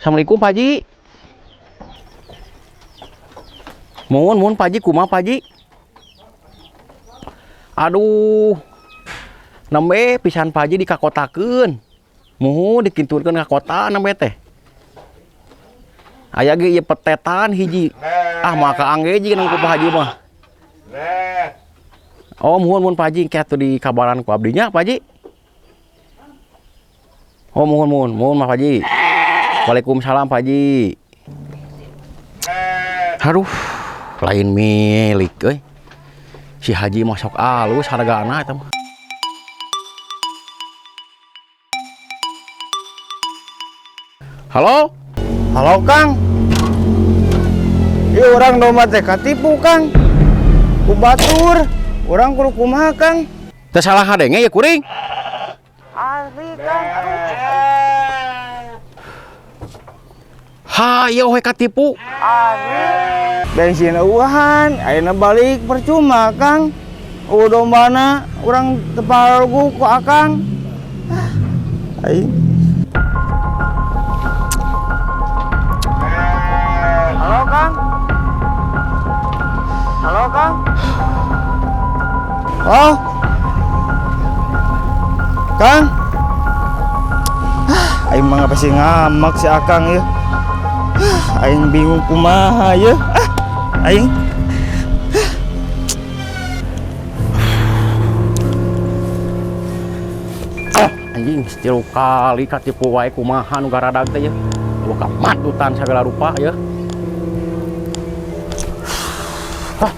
Assalamualaikum Pak Haji. Mohon, mohon Pak Haji, kumaha Pak Haji? Aduh. Nembe pisan Pak Haji dikakotakeun. Muhun dikinturkeun ka kota nembe teh. Aya ge ieu petetan hiji. Ah maka angge jeung ku Pak Haji mah. Oh, muhun muhun Pak Haji engke atuh dikabaran ku abdi nya Pak Haji. Oh, muhun muhun muhun Pak Haji. Waalaikumsalam Pak Haji. Aduh, lain milik euy. Si Haji mah sok alus hargana eta mah. Halo? Halo Kang. Ieu urang domba teh katipu Kang. Ku batur, urang kudu kumaha Kang? Teu salah kadenge ya kuring. Asli Kang. Aduh. Ha, ieu we katipu. Asli. Bensin eueuhan, ayeuna balik percuma Kang. Eueuh dombana urang teu pararuguh ku Akang. Ah, aing. Halo Kang. Halo Kang. Oh. Kang. Ah, aing mah pasti ngamak si Akang ya. Ah, aing bingung kumaha ya. Ah, aing. Ah, anjing tilu kali katipu wae kumaha nu garadag teh ya. Boga matutan sagala rupa ya. Ah.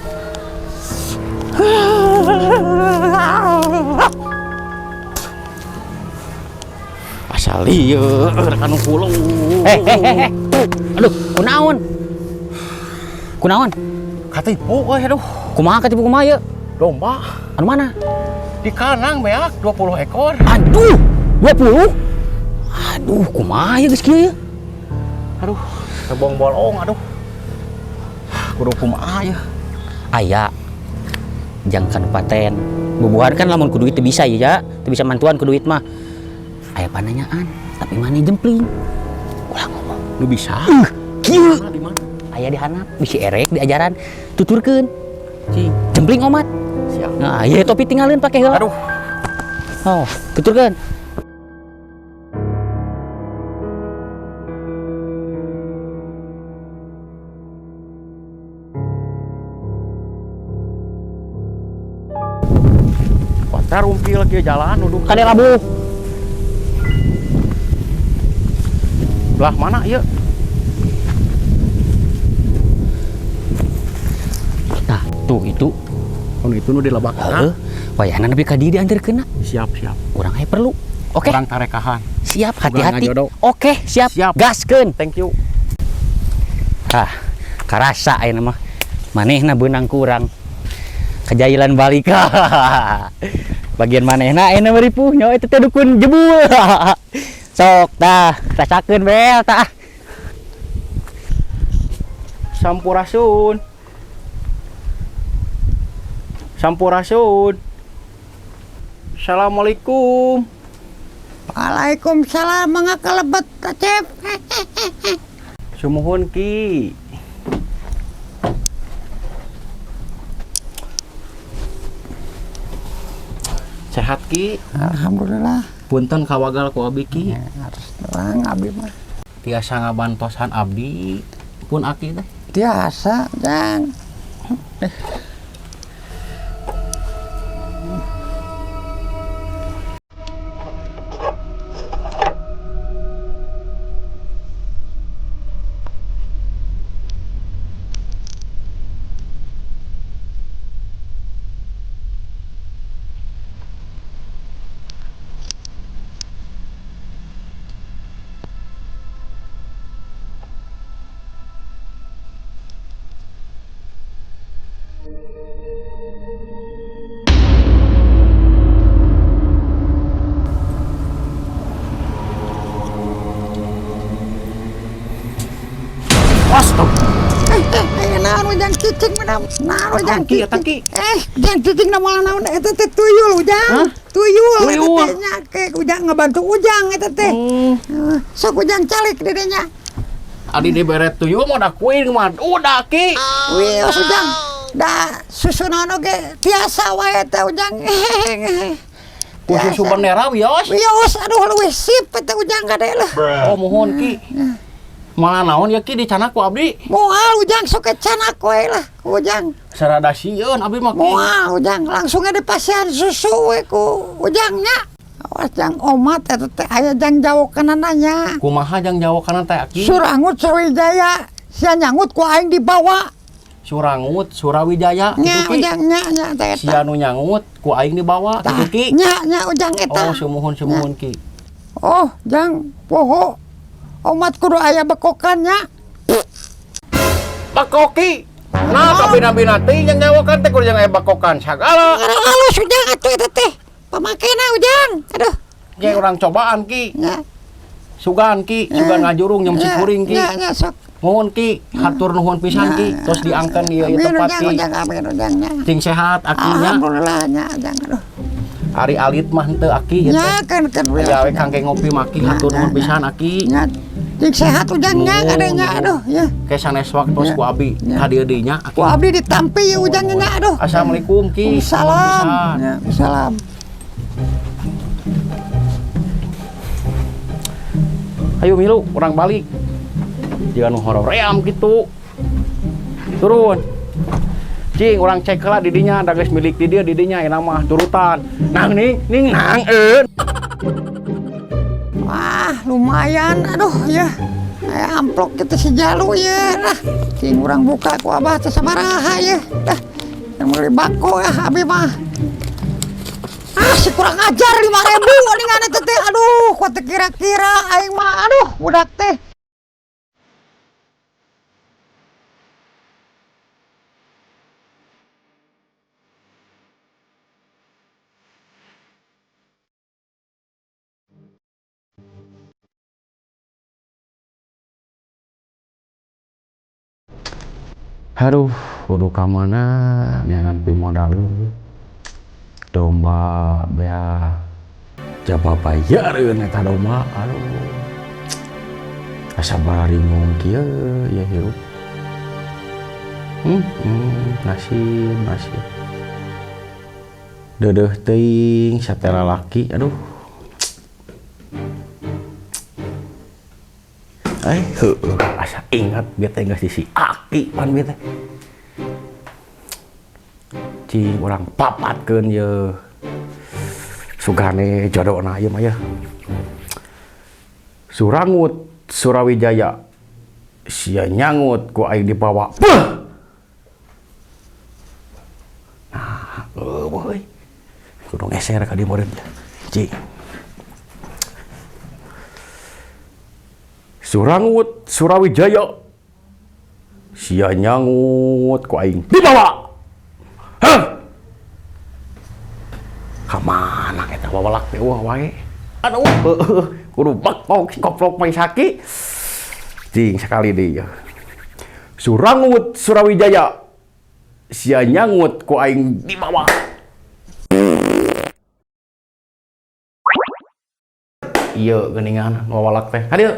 Asal lieur kanu pulau. Heh. Aduh, kunaon? Kunaon? Katipu euy, aduh. Kumaha katipu kumaha ieu? Domba. Anu mana? Di kandang beak 20 ekor. Aduh, 20? Aduh, kumaha ieu geus kieu ieu? Aduh, rebong bolong aduh. Kudu kumaha ieu? Aya. Jangkan paten. Bubuhan kan lamun ku duit teu bisa ieu ya, teu bisa mantuan ku duit mah. Aya pananyaan, tapi mana jempling? Ulah ngomong. Nu bisa? Kieu. Di mana? Aya di handap, bisi erek diajaran, tuturkeun. Cing. Jempling omat. Siap. Nah, ieu topi tinggalin pake heula. Aduh. Oh, tuturkeun. Kota rumpil kieu jalan nuduh. Kade labuh. Belah mana ieu? Nah, tuh itu. Oh, itu nu dilebak. Heeh. Wayahna nepi ka dieu dianterkeunna. Siap, siap. Urang aya perlu. Oke. Urang tarekahan. Siap, Urang hati-hati. ngajodoh. Oke, siap. Siap. Gaskeun. Thank you. Ah, karasa ayeuna mah. Manehna beunang ku urang. Kejailan balik. Bagian manehna ayeuna mah ripuh nya eta teh dukun jebul. Sok tah, rasakeun bel tah. Sampurasun. Sampurasun. Assalamualaikum. Waalaikumsalam, mangga kalebet Acep. Sumuhun Ki. Sehat Ki? Alhamdulillah. Punten kawagal ku abi Ki. Ya, harus terang abi mah. Tiasa ngabantosan abdi pun aki teh. Tiasa, Jang. Ujang cicing mah naon Ujang Ki, eta, cicing. Ki. Eh, Ujang cicing na moal naon eta teh tuyul Ujang. Hah? Tuyul eta Tuyul. teh nya ke Ujang ngabantu Ujang eta teh. Hmm. Eh, sok Ujang calik di dinya. Adi dibere tuyul mah da kuing mah udah Ki. Wios Ujang. Da susunan oge tiasa wae teh Ujang. Ku susu bendera wios. Wios aduh leuwih sip eta Ujang kade lah. Oh mohon Ki. Malah naon ya Ki dicanak ku abdi. Moal Ujang sok canak we lah Ujang. Sarada sieun abdi mah Ki. Moal Ujang langsung ada pasian susu we ku Ujangnya. Awas jang omat eta teh aya jang jawokanana nya. Kumaha jang jawokanna teh Aki? Surangut Sriwijaya sia nyangut ku aing dibawa. Surangut Surawijaya Nya kitu Ki. Ujang nya nya teh eta. Sia nu nyangut ku aing dibawa Tah, kitu Ki. Nya nya Ujang eta. Oh sumuhun sumuhun Ki. Oh, jang poho. Omat kudu aya bekokannya. Bakoki. Nah, kabina-bina teh yang nyawakan teh kudu yang aya bakokan sagala. Karena halus Ujang atuh eta teh. Pamakena Ujang. Aduh. Ge urang cobaan Ki. Nya. Sugan Ki, sugan ngajurung nyem Nya, sikuring Ki. Nya nya sok. Nuhun Ki, hatur nuhun pisan Ki. Terus diangkeun ieu ieu Amin, tempat Ujang, Ki. Ujang, amin Ujang nya. Cing sehat akinya. Alhamdulillah nya Ujang aduh. Ari alit mah henteu Aki ieu Nya teh. kan kan Aya we kangge ngopi maki hatur nuhun pisan Aki. Nya. Cing sehat Ujang nya Nuhun, kadenya nuhun. aduh ya. Ke sanes waktos Nya. ku abi Nya. ka dieu deui nya Aki. Ku abdi ditampi ya Ujang nya aduh. Assalamualaikum Ki. Salam. Nuhun pisan. Ya, salam. Ayo milu, urang balik. Jangan nu horoream gitu. Turun. Cing, urang cek heula di dinya, da geus milik di dieu di dinya enak mah turutan. Nang ning ning nang eun. Wah, lumayan aduh ya. Aya amplok kita si jalu ya. Nah, cing urang buka ku abah teh sabaraha ya. Dah, yang beli bako ya abi mah. Ah, si kurang ajar 5.000 ningan eta teh. Aduh, ku teh kira-kira aing mah aduh budak teh. Aduh, kudu ka mana neangan pimodal domba bea jaba bayareun eta domba aduh asa bararingung kieu ya hirup. Nasib nasib deudeuh teuing satela laki aduh. Heueuh, asa ingat bieu teh geus si Aki pan bieu teh. Cing urang papatkeun ye. Sugane jodona ieu mah ye. Surangut Surawijaya sia nyangut ku aing dibawa. Beuh. Nah, eueuh euy. Kudu ngeser ka dieu meureun. Cing. Surangut Surawijaya sia nyangut ku aing dibawa. Hah? Ka mana eta wawalak teh wah wae. Aduh, heueuh, kudu bakok si koplok mah saki. Cing sekali deui ya. Surangut Surawijaya sia nyangut ku aing dibawa. Ieu geuningan wawalak teh. Hadieu.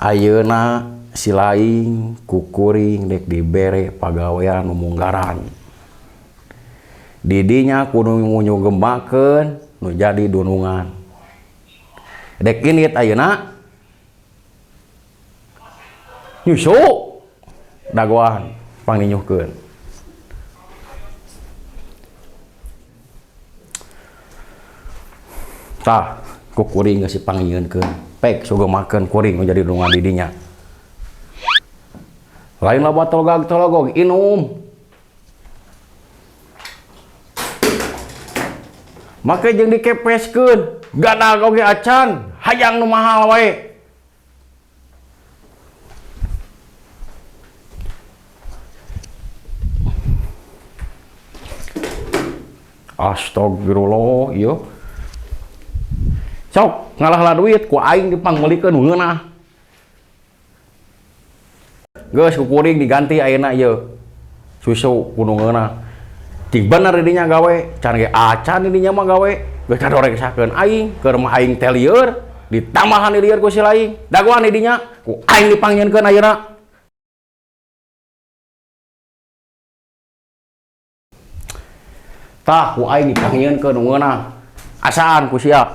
Ayeuna si laing kukuring dek dibere pagawean nu munggaran. Didinya kudu nyugemakeun nu jadi dunungan. Dek init ayeuna nyusu dagoan pangninyuhkeun. Tah kukuring geus dipangnyieunkeun. Pek sugemakeun kuring nu jadi dunungan didinya. Lain loba tologag-tologog inum. Make jeung dikepeskeun, gadag oge acan, hayang nu mahal wae. Astagfirullah, ieu. Sok ngalah-lah duit ku aing dipangmeulikeun ngeunah. Geus ku kuring diganti ayeuna ieu. Susu kudu ngeunah. Cing bener di dinya gawe, can ge acan di dinya mah gawe. Geus kadoreksakeun aing, keur mah aing teh lieur, ditambahan di lieur ku si laing. Dagoan di dinya, ku aing dipanggieunkeun ayeuna. Tah ku aing dipanggieunkeun nu ngeunah. Asaan ku sia.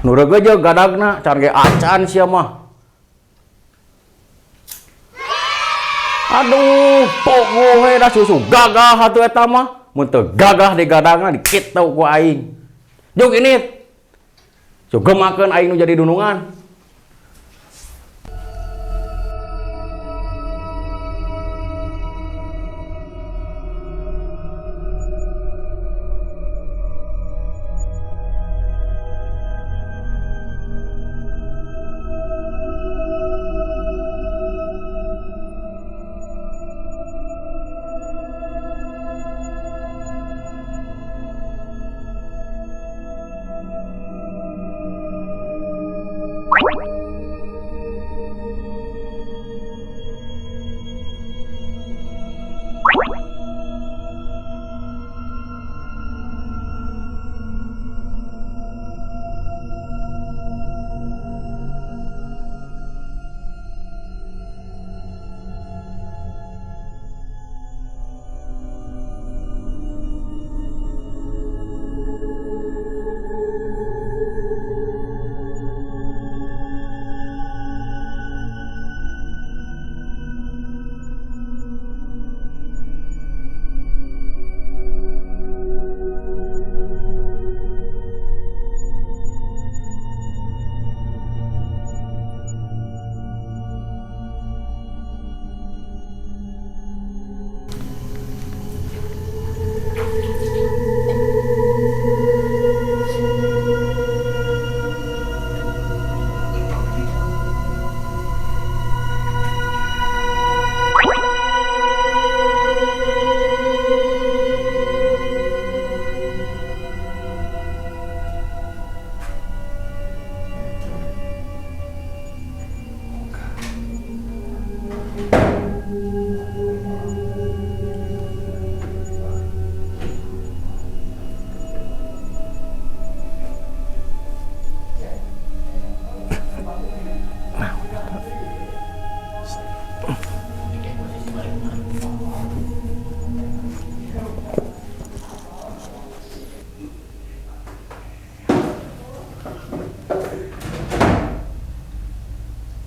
Nu reugeujeug gadagna, can ge acan sia mah. Aduh, pogo he da susu gagah atuh eta mah. Mun teu gagah di gadagna dikitu ku aing. Juk ini. Sok gemakeun aing nu jadi dunungan.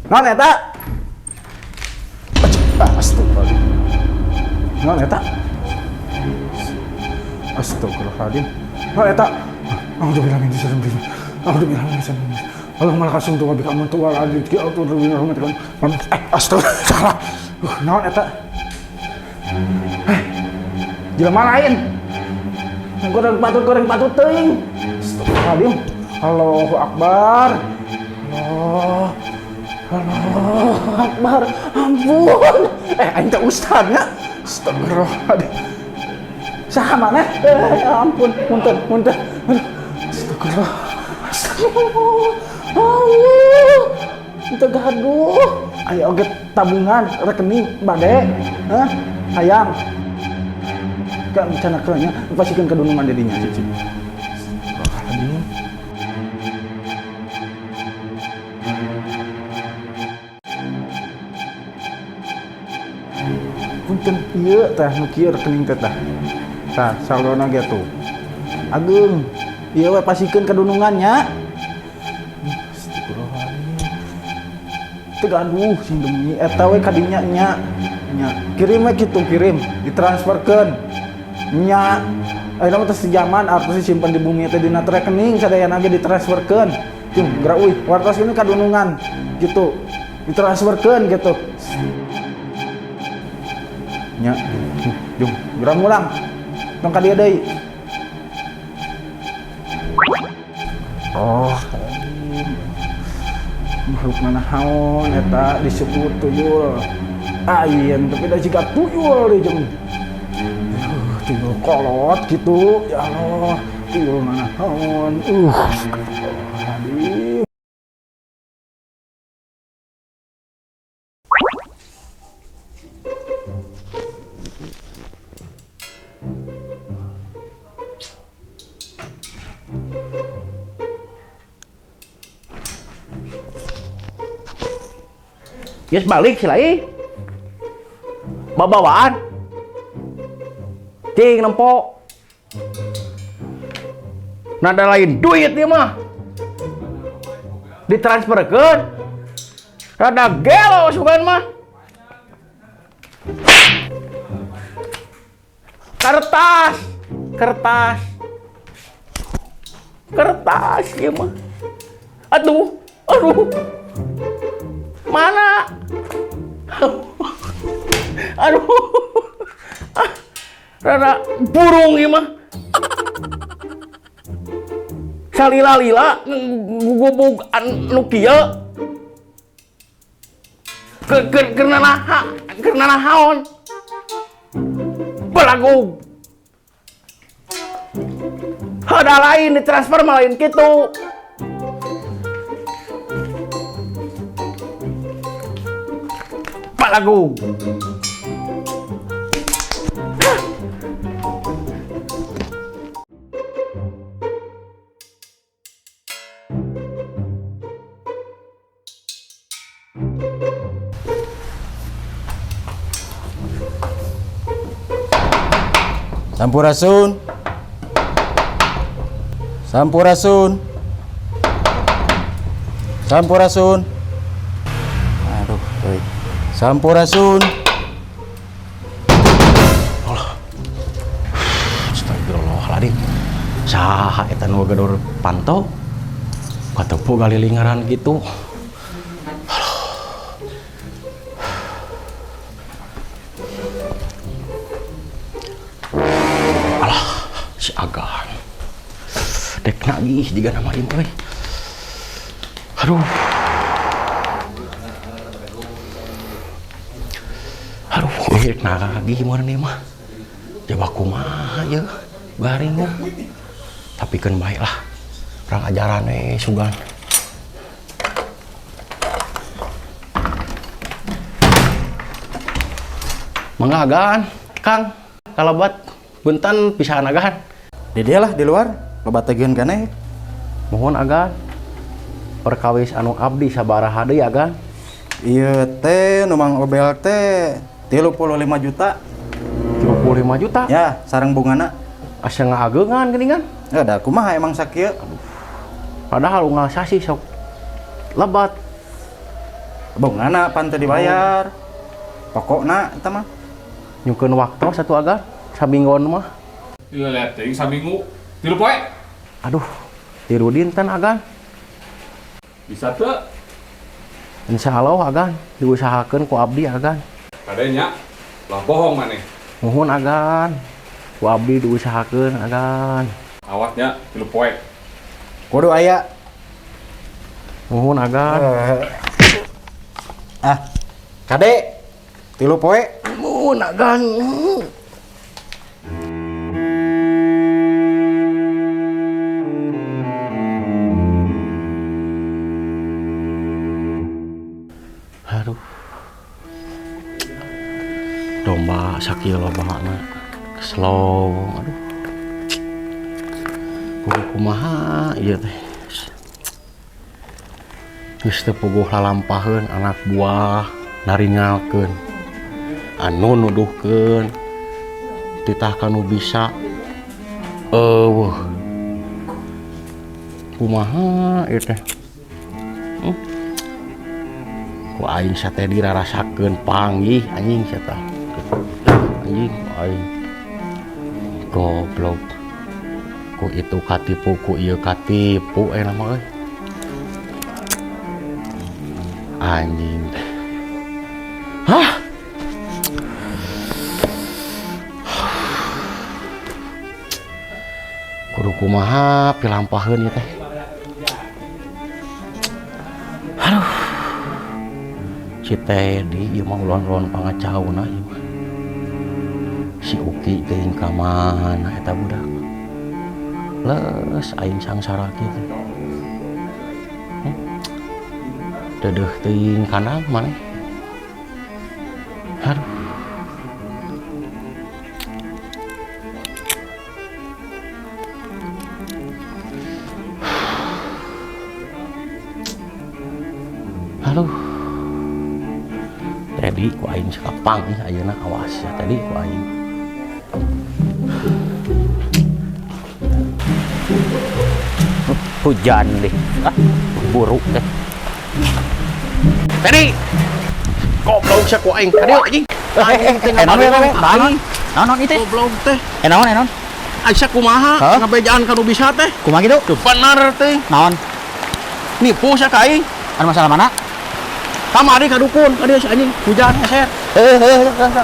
Non eta. Astagfirullahaladzim. Non eta. Astagfirullahaladzim. Non eta. A'udzubillahi minasyaitonir rajim. A'udzubillahi minasyaitonir rajim. Allahumma lakal hamdu wa bika amantu wa ala rizqi a'udzu bi rahmatika. Astagfirullah. Non eta. Jelema lain. Goreng patut teuing. Astagfirullahaladzim. Allahu akbar. Allah. Allahu akbar. Ampun. Aing teh ustadnya. Astagfirullahaladzim. Saha maneh? Ampun, punten, punten. Astagfirullah. Astagfirullah. Allah. Teu gaduh. Aya oge tabungan rekening bade. Hah? Hayang. Kan cenah nya pasikeun ka dunungan di dinya cicing. Astagfirullahaladzim. Punten ieu tah nu kieu rekening teh tah. Tah saldona ge tuh. Ageung. Ieu we pasikeun ka dunungan nya. Astagfirullahaladzim. Teu gaduh sing demi eta we ka dinya nya. Nya kirim we kitu kirim, ditransferkeun. Nya ayeuna mah teh sejaman artos disimpen di bumi teh dina rekening sadayana ge ditransferkeun. Cung geura euy wartos ini ka dunungan gitu. Ditransferkeun gitu. Nya, jung, geura ngulang. Tong ka dieu deui. Oh, makhluk nanaon eta disebut tuyul. Ayen tapi da jiga tuyul deui jeung. Tuyul kolot gitu. Ya Allah, tuyul nanaon. Astagfirullahaladzim. Geus balik si Lai. Babawaan. Cing nempo. Nada lain duit ieu mah. Ditransferkeun. Rada gelo sugan mah. Kertas, kertas. Kertas ieu mah. Aduh, aduh. Mana? Aduh. Rada burung ieu mah. Salila-lila gugubug anu kieu. Keur nanahaon. Belagug. Ada lain ditransfer mah lain kitu. Balagu. Sampurasun. Sampurasun. Sampurasun. Aduh, euy. Sampurasun. Allah. Astagfirullahaladzim. Saha eta nu gedor panto? Katepu galilingaran gitu. Alah, si Agan. Dek nagih jiga nama ieu euy. Aduh. Aduh, dek nagih mun ieu mah. Jaba kumaha ieu garing mah. Tapi keun bae lah. Urang ajaran we sugan. Mangga Agan, Kang, kalabat punten pisahan Agan. Di dia lah di luar, loba tegeun keneh. Mohon Agan. Perkawis anu abdi sabaraha deui Agan? Ieu teh nu Mang Obel teh 35 juta. 35 juta? Ya, sareng bungana. Asa ngaageungan geuningan. Ya da kumaha emang sakieu? Padahal unggal sasi sok lebat. Bungana pan teu dibayar. Pokokna eta mah. Nyukeun waktu satu Agan, saminggon mah. Ieu lihat teuing saminggu, 3 poe. Aduh, 3 dinten Agan. Bisa teu? Insya Allah Agan, diusahakeun ku abdi Agan. Kadenya, lah bohong maneh. Mohon Agan, ku abdi diusahakeun Agan. Awasnya 3 poe. Kudu aya. Mohon Agan. Ah, kade 3 poe. Mohon Agan. Aduh. Domba sakieu lobana. Slow. Aduh. Kudu kumaha ieu teh. Geus teu puguh lalampaheun anak buah naringalkeun. Anu nuduhkeun titah kanu bisa eueuh. Kumaha ieu teh? Ku aing sate dirarasakeun panggih anjing sia tah. Anjing aing. Goblok. Ku itu katipu, ku ieu katipu eta mah euy. Anjing. Hah? Kudu kumaha pilampaheun ieu teh. Aduh. Si Teddy ieu mah ulon-ulon pangacauna ieu mah. Si Uki teuing ka mana eta budak. Les aing sangsara kieu teh. Dedeuh teuing kana maneh. Aduh. Aduh. Tadi ku aing sakapang ih ayeuna, awas ya tadi ku aing. Hujan deh. Ah, buruk deh. Tadi goblok sia ku aing. Kadieu anjing. Eh, eh, naon, naon, naon, naon itu? Goblok teh. Eh, naon, naon? Aisyah kumaha ngabejaan ka nu bisa teh? Kumaha gitu? Teu bener teh. Naon? Nipu sia ka aing. Ada masalah mana? Kamari ka dukun, ka dieu si anjing hujan eser. Eh, eh,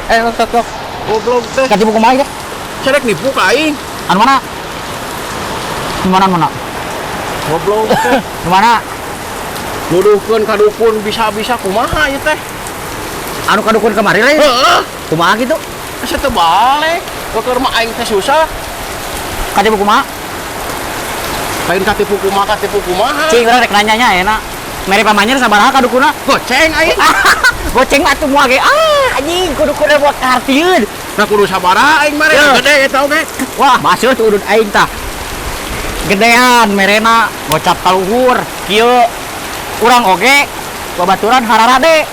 eh, sok, sok. Goblok teh. Katipu kumaha teh? Cerek nipu ka aing. Anu mana? Di mana mana? Goblok teh. Di mana? Nuduhkeun ka dukun bisa-bisa kumaha ieu teh? Anu ka dukun kamari lain? Heeh. Kumaha gitu? Asa teu balik. Keur mah aing teh susah. Katipu kumaha? Lain katipu kumaha, katipu kumaha. Cing, urang rek nanya nya enak. Mere pamanyer sabaraha ka dukuna? Goceng aing. Goceng mah atuh moal ge. Ah, anjing kudu kudu buat kahartieun. Nah kudu sabaraha aing mere gede eta oge. Wah, masuk tuh udud aing tah. Gedean merena gocap kaluhur kieu. Urang oge babaturan hararade.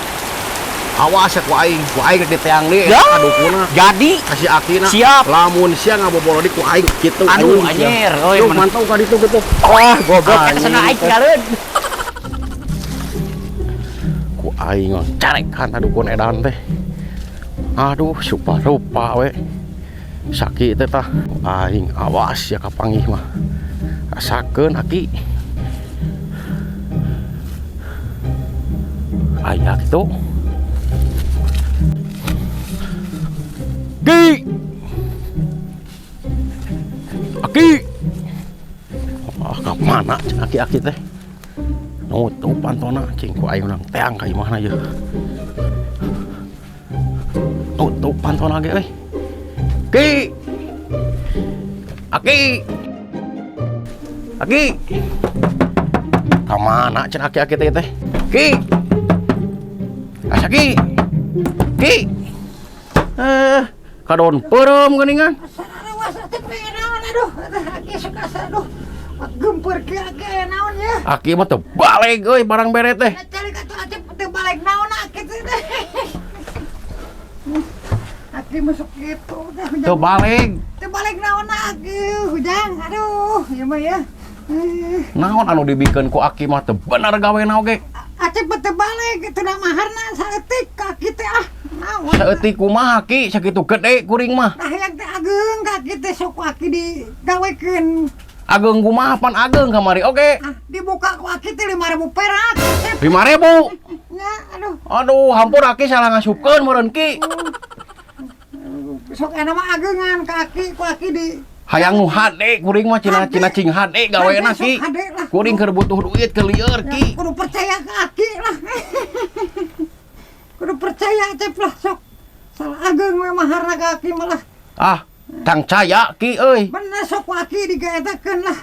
Awas ya ku aing rek diteang deui Ya. ka dukuna. Jadi Kasih akina. Siap. Lamun sia ngabobolo di ku aing kitu. Aduh, anjing, anjir. sia. Euy, Yuk, mantau ka ditu kitu. Wah, goblok eta Anjing, cenah aing teh. tinggalin. Ku aing carekan ka dukun edan teh. Aduh, supa-rupa we. Sakit teh tah. Aing awas ya kapanggih mah. Rasakeun aki. Aya kitu. Ki. Aki. Ah, ka mana cing aki-aki teh? Nutup pantona cing ku aing urang teang ka imahna ieu. Nutup pantona ge euy. Ki. Aki. Aki. Ka mana cing aki-aki teh teh? Ki. Asa ki. Ki. Kadon peureum geuningan. Awas atuh pengen naon aduh. Aki suka aduh. Gempur ki aki aya naon ya. Aki mah teu balik euy barang bere teh. Nah, cari atuh atuh teu balik naon aki teh. Aki masuk gitu dah. Teu balik. Teu balik naon aki hujang. Aduh, ieu mah ya. Naon anu dibikeun ku aki mah teu bener gawena oge. Acep mah teu balik itu da maharna saeutik ka aki teh ah. Naon. Saeutik kumaha ki sakitu gede kuring mah. Nah yang teh ageung ka aki teh sok aki digawekeun. Ageung kumaha pan ageung kamari oge. Ah, dibuka ku aki teh 5.000 perak. 5.000. Ya, aduh. Aduh, hampur aki salah ngasupkeun meureun ki. Sok enak mah ageungan ka aki ku aki di Hayang nu hade kuring mah cenah Hade. cenah cing hade gawena Hade, ki. sok hade lah. Kuring keur butuh duit keur lieur ki. Ya, kudu percaya ke aki lah. Kudu percaya cep lah sok. Salah ageung we maharna ka aki malah. Ah, tang caya ki euy. Bener sok ku aki digaetakeun lah.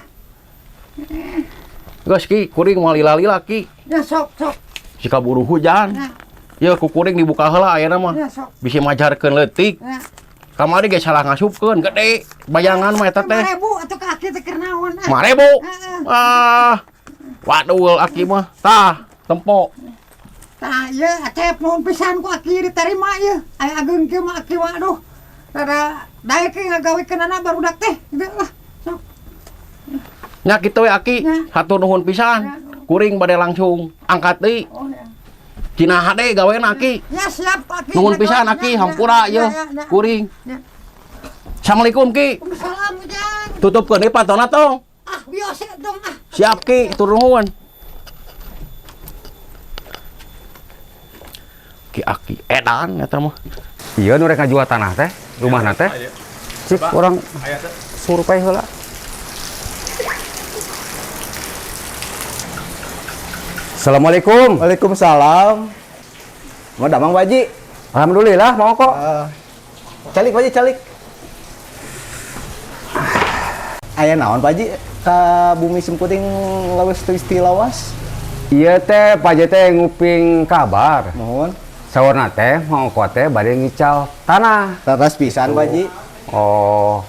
Geus ki kuring moal lila-lila ki. Ya sok sok. Jika buru hujan. Ya, Ya ku kuring dibuka heula ayeuna mah. ya sok. Bisi majarkeun leutik. Ya. Kamari ge salah ngasupkeun gede. Bayangan mah eta teh. 5.000 atuh ka aki teh keur naon ah. 5.000. Heeh. Ah. Waduh aki mah. Tah, tempo. Tah ieu Acep nuhun pisan ku aki diterima ieu. Aya ageung kieu mah aki mah aduh. Rada daek ge ngagawekeunana barudak teh gitu lah. Sok. Nya kitu we aki. Ya. Hatur nuhun pisan. Ya. Kuring bade langsung angkat deui. Oh ya. Cina hade gawena aki. Ya siap aki. Nuhun pisan aki, Ya, hampura ya, ieu. ya, ya. Kuring. Ya. Assalamualaikum ki. Waalaikumsalam Ujang. Tutupkeun deui pantona tong. Ah biasa dong ah. Siap ki, tur nuhun. Ki aki edan eta mah. Iya nu rek ngajual tanah teh, rumahna teh. Cik urang survei heula. Assalamualaikum. Waalaikumsalam. Mau damang Pak Haji? Alhamdulillah mau kok. Calik Pak Haji, calik. Aya naon Pak Haji ka bumi simkuring lawes teu lawas? Iya teh Pak Haji teh nguping kabar. Mohon. Saurna teh mau kok teh bade ngical tanah. Tatas pisan Pak Haji. Oh.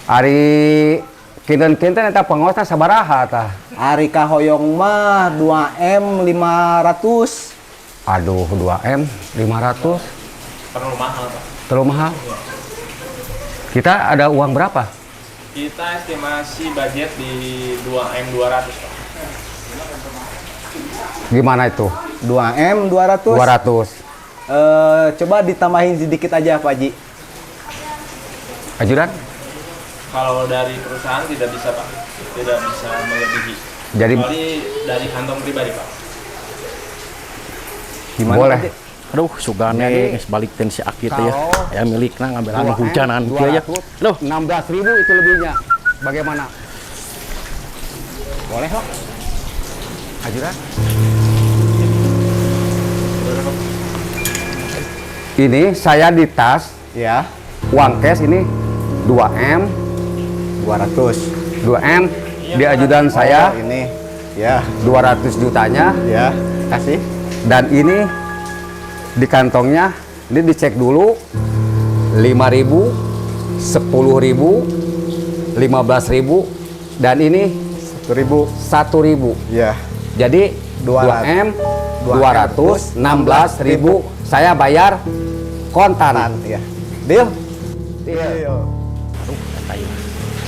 Ari kinten-kinten eta pengaosna sabaraha tah? Ari kahoyong mah 2 M 500. Aduh, 2M 500. Terlalu mahal, Pak. Terlalu mahal. Iya. Kita ada uang berapa? Kita estimasi budget di 2M 200, Pak. Gimana itu? 2M 200. 200. Coba ditambahin sedikit aja, Pak Haji. Ajudan? Kalau dari perusahaan tidak bisa, Pak. Tidak bisa melebihi. Jadi kecuali dari kantong pribadi, Pak. Gimana, boleh. Pak Haji? Aduh, sugane geus balikeun si Aki teh ya. Aya milikna ngambilan hujanan kieu ya. Loh, 16.000 itu lebihnya. Bagaimana? Boleh lah. Ajudan. Ini saya di tas ya. Uang cash ini 2M 200. 2M di ajudan saya. Oh, ini ya 200 jutanya. Ya, kasih. Dan ini di kantongnya ini dicek dulu 5.000, 10.000, 15.000, dan ini 1.000. 1.000. Ya. Jadi 2M 216.000 saya bayar kontan. Ya. Deal? Deal. Aduh, eta ieu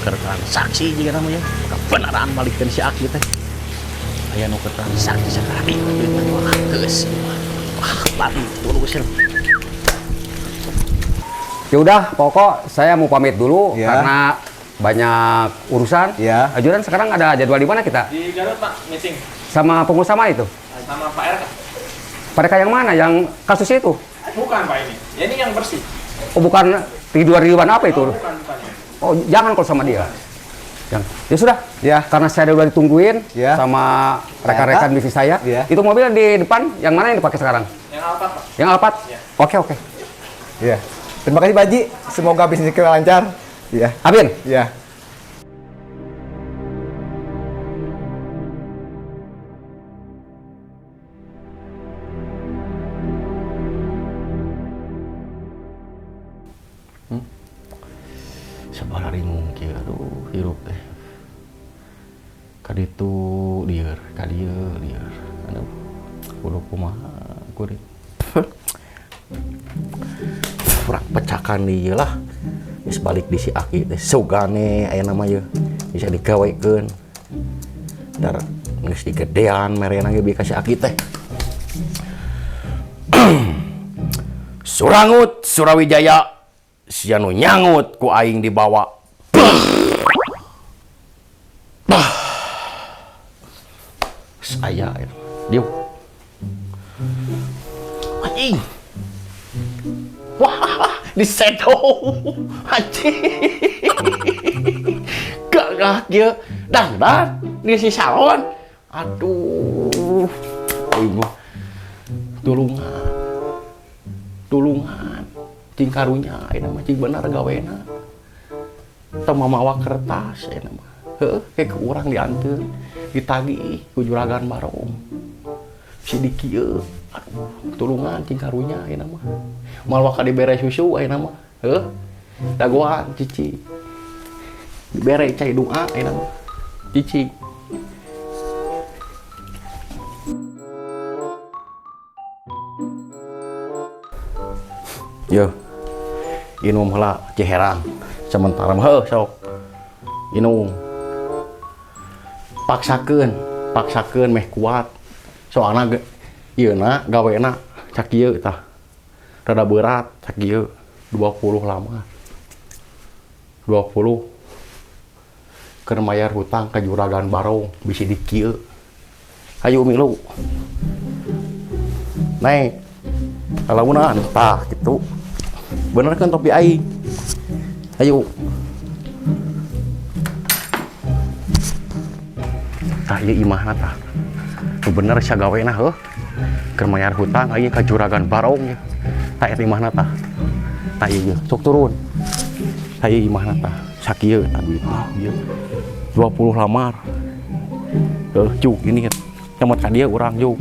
keur transaksi jiga namanya. Kebenaran balikeun si Aki teh. Aya nu keur transaksi sakali duit mah 200. Wah, bantu lu sih. Ya udah, pokok saya mau pamit dulu ya, karena banyak urusan. Ya. Ajudan sekarang ada jadwal di mana kita? Di Garut, Pak, meeting. Sama pengusaha mana itu? Sama Pak RK. Pak RK yang mana? Yang kasus itu? Bukan, Pak, ini. Ya, ini yang bersih. Oh, bukan tidur-tiduran apa itu? Oh, bukan, bukan. Oh, jangan kalau sama dia. Jangan. Ya sudah. Ya. Karena saya udah ditungguin ya, sama rekan-rekan bisnis saya. Ya. Itu mobil di depan yang mana yang dipakai sekarang? Yang Alphard, Pak. Yang Alphard? Ya. Oke, oke. Ya. Terima kasih, Pak Haji. Semoga bisnis kita lancar. Ya. Amin. Ya. Sabaraha ringung kieu, aduh, hirup teh. Kaditu lieur, kadieu lieur. Aduh, kudu kumaha kuring. Urang pecakan ieu lah. Geus balik di si Aki teh sugane aya nama ieu bisa digawekeun. Dar geus digedean merena ge bi ka si Aki teh. Surangut Surawijaya sia nu nyangut ku aing dibawa. Saya dieu. Anjing. Wah, disedo. Anjing. Gagah kieu. Dangdan di si salon. Aduh. Aing mah tulungan. Tulungan. Cing karunya ayeuna mah cing bener gawena. Teu mamawa kertas ayeuna mah. Heuh, ke urang dianteur, ditagih ku juragan barong. Si dikieu. Aduh, tulungan cing karunya ayeuna mah. Moal waka dibere susu ayeuna mah. Heuh. Dagoan cici. Dibere cai doa ayeuna mah. Cici. Yo. Inum heula Ciherang. Sementara mah heuh sok. Inum. Paksakeun, paksakeun meh kuat. Soalna ieu na gawena cak ieu tah. Rada berat cak ieu 20 lama. 20 keur mayar hutang ka juragan barong bisi dikieu. Hayu milu. Naik. Kalaunan tah kitu. Bener kan topi aing. Ayo. Tah ieu imahna tah. Nu bener sia gawena heuh. Keur mayar hutang aing ka juragan barong. Tah eta imahna tah. Tah ieu sok turun. Tah ieu imahna tah. Sakieu tah duitna ieu. 20 lamar. Heuh juk ini nyamot ka dieu urang juk.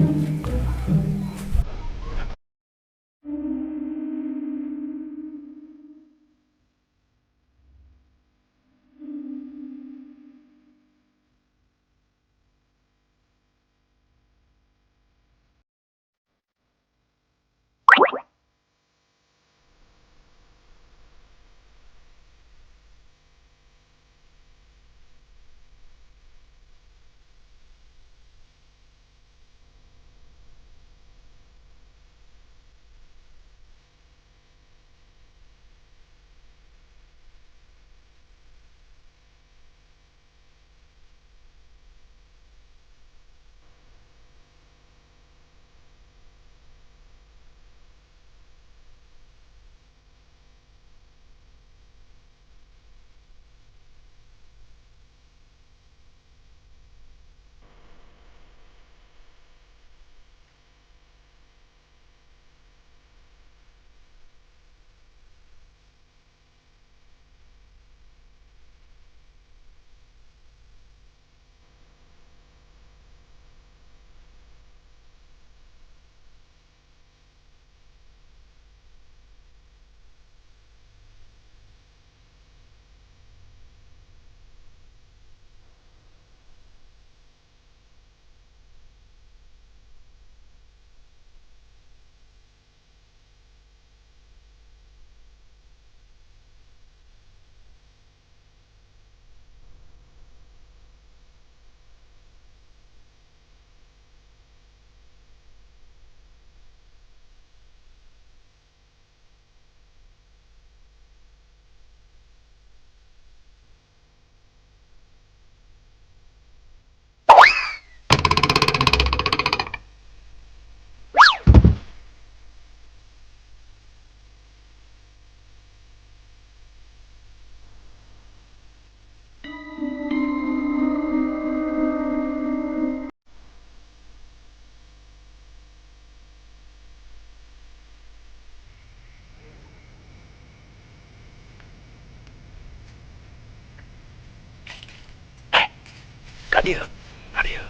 Hadir. Hadir.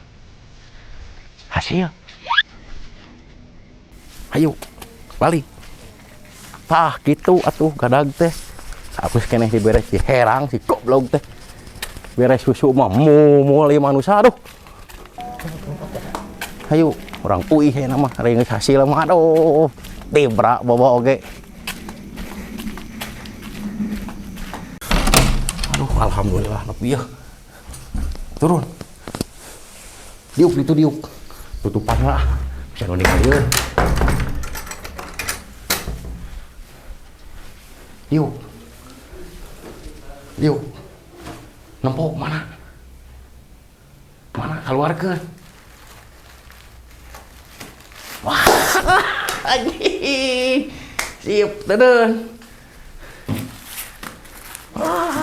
Hasil. Ayo, balik. Tah gitu atuh gadag teh. Hapus keneh diberes si herang si goblok teh. Beres susu mah mumul ieu manusia aduh. Ayo, urang uih aya mah ari geus hasil mah aduh. Tibra bobo oge. Aduh, alhamdulillah nepi yeuh. Turun. Diuk ditu diuk. Tutupan lah. Bisa nu ningali yeuh. Diuk. Diuk. Nempo mana? Mana keluarkeun? Wah, anjing. Sip, dadah. Wah,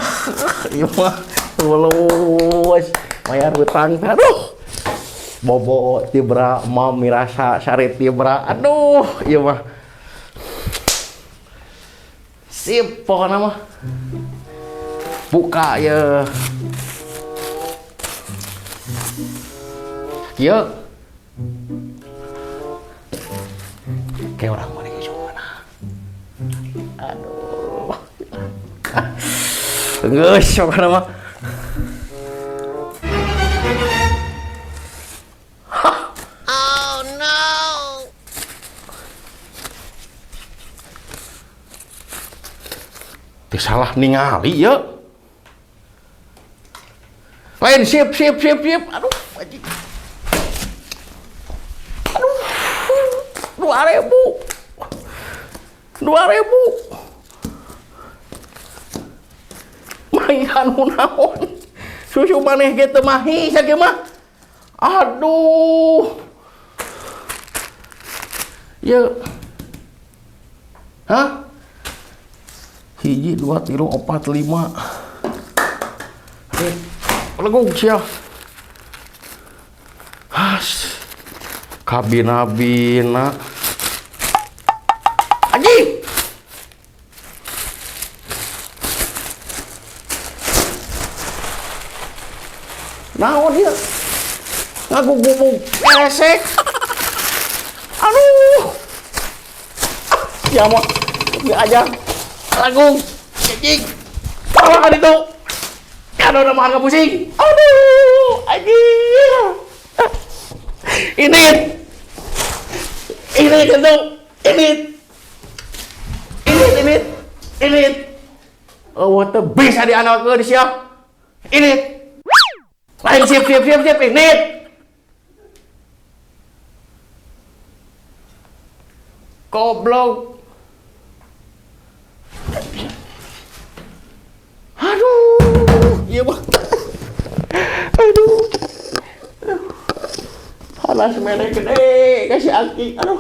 ieu mah lulus. Bayar hutang, aduh. Bobo tibra, mam mirasa sare tibra. Aduh, ieu mah. Sip, pokokna mah. Buka ya. Kieu. Kayak orang mana ke mana? Aduh. Geus pokokna mah. Oh no. Teu salah ningali ya. Lain sip sip sip sip. Aduh, anjing. Aduh. 2000. 2000. Mahian naon? Susu maneh ge teu mahi sakieu mah. Aduh. Ye. Hah? 1 2 3 4 5. Legung sia. Has. Kabina-bina. Anjing. Naon ieu? Ngagugubug esek. Aduh. Ya mah diajar. Lagung. Anjing. Salah kan itu. Aduh, udah makan pusing. Aduh, anjir. Ini tentu. Ini. Oh, what the bisa diandalkeun sia. Ini. Lain sip ini. Goblok. Aduh, iya bang. Aduh. Panas merek gede, kasih aki. Aduh.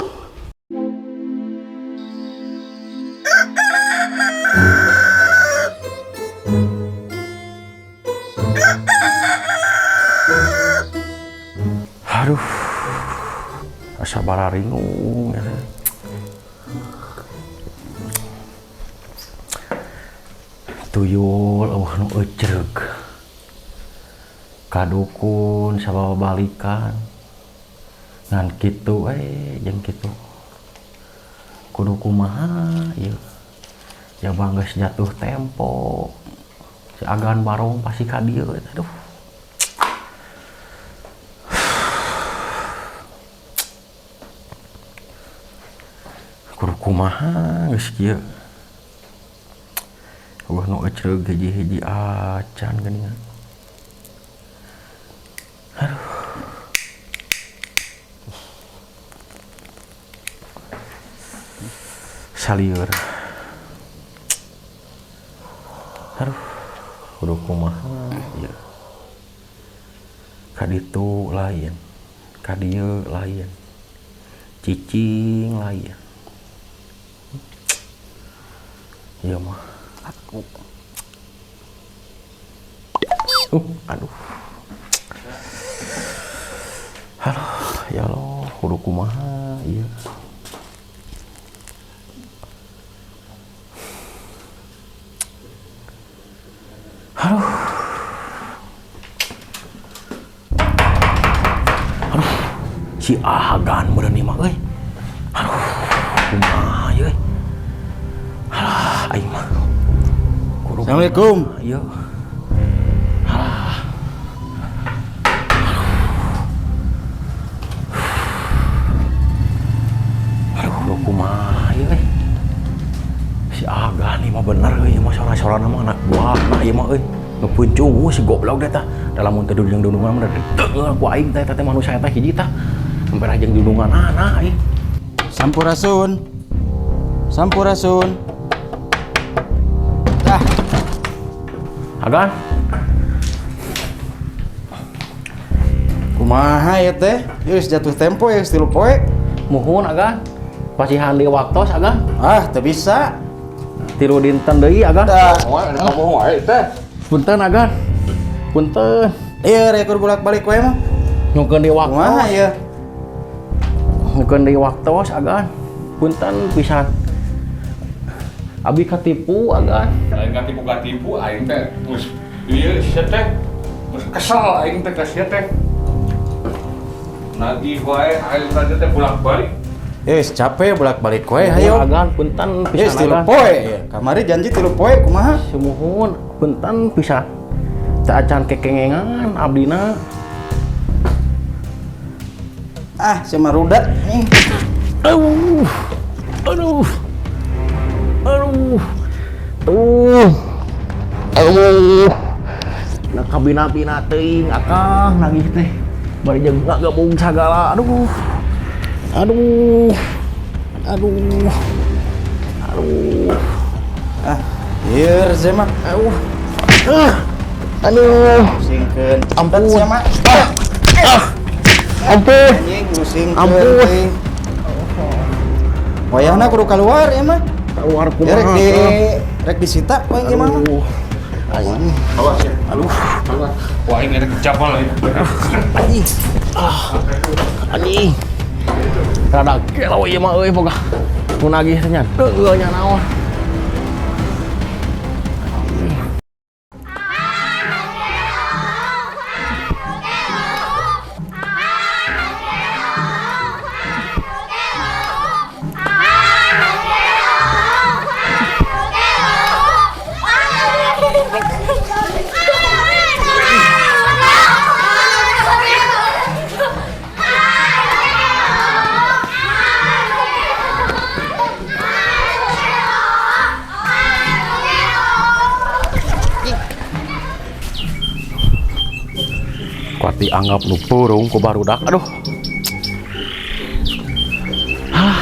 Aduh. Asa bararingung ya. Tuyul eueuh nu ecreug. Kadukun sababa balikan. Ngan kitu we jeung kitu. Kudu kumaha ieu. Jaba geus jatuh tempo. Si agan barong pasti ka dieu aduh. Kudu kumaha geus kieu. Eueuh nu ecreug hiji-hiji acan geuningan. Aduh. Salieur. Aduh, kudu kumaha ieu. Ka ditu lain, ka dieu lain. Cicing lain. Ieu mah aku. Aduh. Aduh, ya Allah, kudu kumaha ieu. Aduh. Si Agan meureun ieu mah euy. Aduh, kumaha ieu euy. Alah, aing mah. Kudu Assalamualaikum. Ieu. Alah. Aduh, aduh kumaha ieu euy. Si Agan ieu mah bener euy, ieu mah sora-sorana mah anak buahna ieu mah euy. Ngepuncung si goblok deh tah. Dalam mun teu jeung dundungan mah teu ku aing teh teh manusia teh hiji tah. Sampai jeung dundungan anak aing. Sampurasun. Sampurasun. Dah. Agan. Kumaha ya teh? Geus jatuh tempo ya geus 3 poe. Muhun Agan. Pasihan deui waktos Agan. Ah, teu bisa. 3 dinten deui Agan. Dah. Ngomong wae teh. Punten Agan. Punten. Iya, rekor bolak-balik wae mah. Nyungkeun deui waktos. Kumaha ya? Nyungkeun deui waktos Agan. Punten pisan. Abi katipu Agan. Lain katipu-katipu aing teh geus ieu sia teh. Geus kesel aing teh ka sia teh. Nagih wae aing tadi teh bolak-balik. Capek bolak-balik wae hayo. Agan punten pisan 3 Agan. poe. Kamari janji 3 poe kumaha? Sumuhun punten pisan. Teu acan kekengengan abdina. Ah, sia mah rudat nih. Aduh. Aduh. Aduh. Tuh. Aduh. Nah kabina-bina teuing akang nagih teh. Bari jeung ngagebung sagala. Aduh. Aduh. Aduh. Aduh. Ah, ieu sia mah. Aduh. Ah. Aduh. Pusingkeun. Ampun. Sia mah. Ah. Ah. Ampun. Anjing pusingkeun. Ampun. Teuing. Wayahna kudu keluar ya mah. Keluar Ya rek kumaha. di rek disita poe ieu mah. Aduh. Anjing. Awas ya. Aduh. Wah, aing rek dicapal ya. Anjing. Ah. Anjing. Rada gelo ieu mah euy boga. Nu nagih teh nya. Teu nya naon. Kuat dianggap nu purung ku barudak. Aduh. Hah.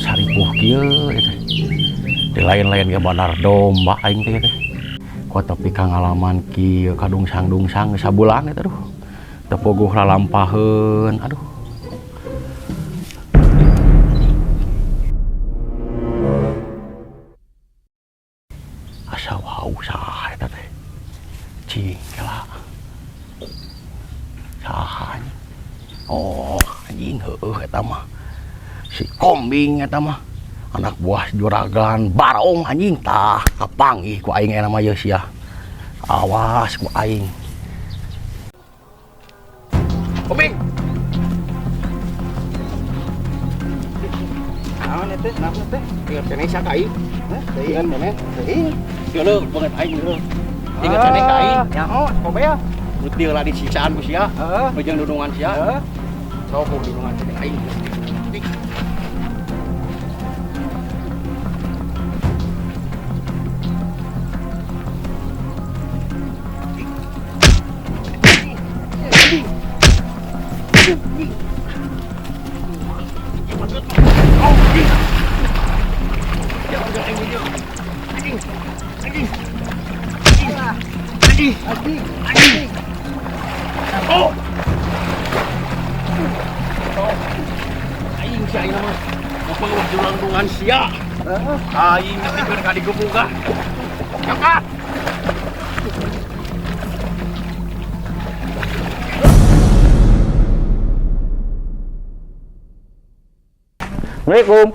Saripuh kieu eta. Di lain-lain ge bandar domba aing teh teh. Kuat tapi kangalaman kieu kadungsang-dungsang sabulan eta aduh. Teu puguh lalampaheun. Aduh. Asa wau saha eta teh. Cing kela. Saha anjing? Oh, anjing heueuh eta mah. Si Kombing eta mah. Anak buah juragan barong anjing tah kapanggih ku aing eta mah ye sia. Awas ku aing. Kombing. Naon eta? Naon teh? Ingat keneh sia ka aing. Hah? Ingat keneh. Teuing. Geuleuh banget aing geuleuh. Ingat keneh ka aing. Nyaho, kobe ya. Nu teu lah disiksaan ku sia. Heeh. Nu jeung dudungan sia. Heeh. Sok ku dudungan teh aing. Aing si aing mah ngapeuh jurang-jurungan sia. Aing nepikeun ka digebugan. Angkat. Assalamualaikum.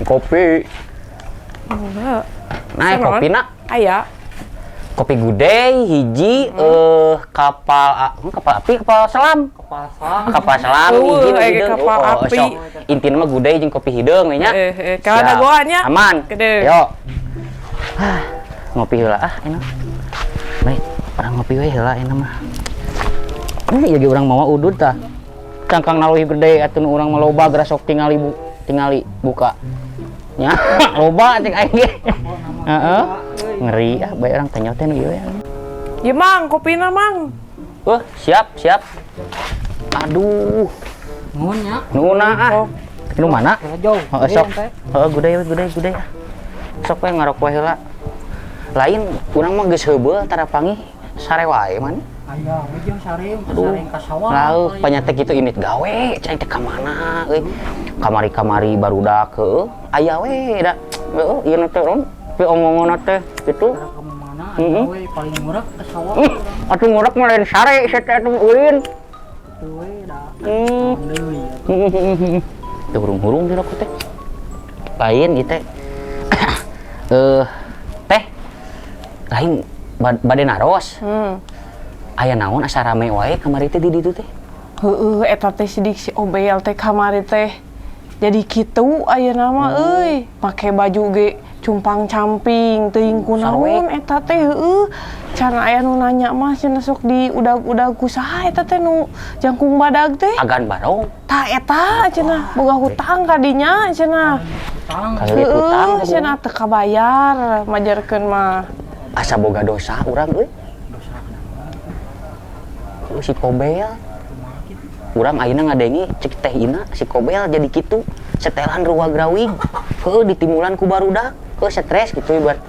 Kopi. Enggak. Nah, kopi nak. Aya. Kopi Guday hiji, kapal kapal api, kapal selam. Kapal selam. Kapal selam Eueuh, hiji nu aya hideung. kapal Oh, api. Sok. Intina mah Guday jeung kopi hideung we nya. Eh, eh, kalau Siap. dagoan nya. Aman. Gede. Yo. Ah, ngopi heula ah enak. Baik, urang ngopi we heula enak mah. Ini ieu ge urang mawa udud tah. Cangkang leuwih gede atuh nu urang mah loba geura sok tingali bu, tingali buka. Nya, loba cek aing ge. Heeh. Ngeri ah, bae urang tanya teh nu ieu ya. Ya Mang, kopina Mang. Wah, siap, siap. Aduh, Nuhun nya. nu ah. Nu mana? Jauh. Heeh, sok. Heeh, Guday we, Guday, Guday ah. Sok we ngarok we heula. Lain urang mah geus heubeul tara panggih sare wae man. Aya we jeung sare, Aduh. sare ka sawah. Lalu panyate kitu indit gawe, cai teh ka mana euy. Kamari-kamari barudak heueuh, aya we da. Heueuh, ieu teh ron, pi omongan teh kitu. Ka mana Heeh. aya we paling murah ke sawah. Atuh ngurek mah lain sare sia teh atuh ulin. Teu we da. Deui. Teu hurung-hurung di rokok teh. Lain ieu teh. Teh. Lain bade naros. Aya naon asa rame wae kamari teh di ditu teh? Heeh, eta teh sidik si Obel teh kamari teh. Jadi kitu ayeuna mah euy, make baju ge cumpang-camping teuing kunaon eta teh heueuh. Can aya nu nanya mah cenah sok di udag-udag ku saha eta teh nu jangkung badag teh. Agan barong. Tah eta cenah boga hutang ka dinya cenah. Kali hutang. Heueuh, cenah teu kabayar majarkeun mah. Asa boga dosa urang euy. Heueuh, si Kobel. Urang ayeuna ngadenge cek Teh Ina si Kobel jadi kitu setelan ruwag rawig. Heueuh, ditimulan ku barudak. Heueuh, stres gitu ibarat.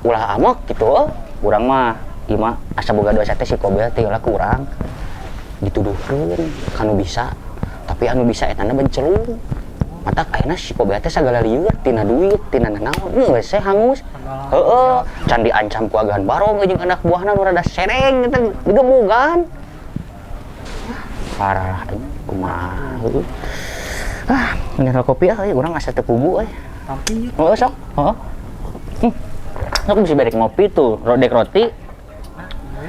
Ulah amok gitu heuh. Urang mah ieu mah asa boga dosa teh si Kobel teh heula ku urang dituduhkeun kanu bisa, tapi anu bisa etana bencelung. Matak ayeuna si Kobel teh sagala lieur tina duit tina nanaon geus we hangus. Heeh, can diancam ku agan barong jeung anak buahna nu rada sereng gitu digebugan. Parah anjing kumaha heueuh. Ah, ngeunah kopi ah euy, urang asa teu pugu euy. Tapi Heeh, sok. Heeh. Sok bisa berek ngopi tuh, rodek roti.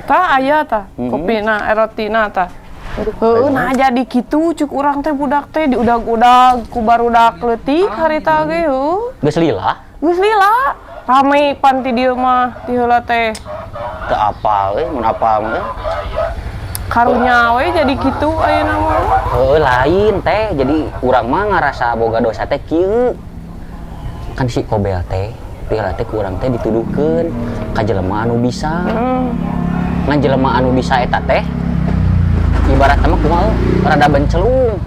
Tah aya tah, kopina, rotina tah. Heueuh, nah jadi kitu cuk urang teh budak teh diudag-udag ku barudak leutik harita ge heueuh. Geus lila, Geus lila. Rame pan ti dieu mah ti heula teh. Teu apal euy, mun apal mah euy. Karunya we jadi kitu ayeuna mah. Heueuh, lain teh, jadi urang mah ngarasa boga dosa teh kieu. Kan si Kobel teh, ti heula teh ku urang teh dituduhkeun ka jelema anu bisa. Ngan jelema anu bisa eta teh ibaratna mah kumaha rada bencelung.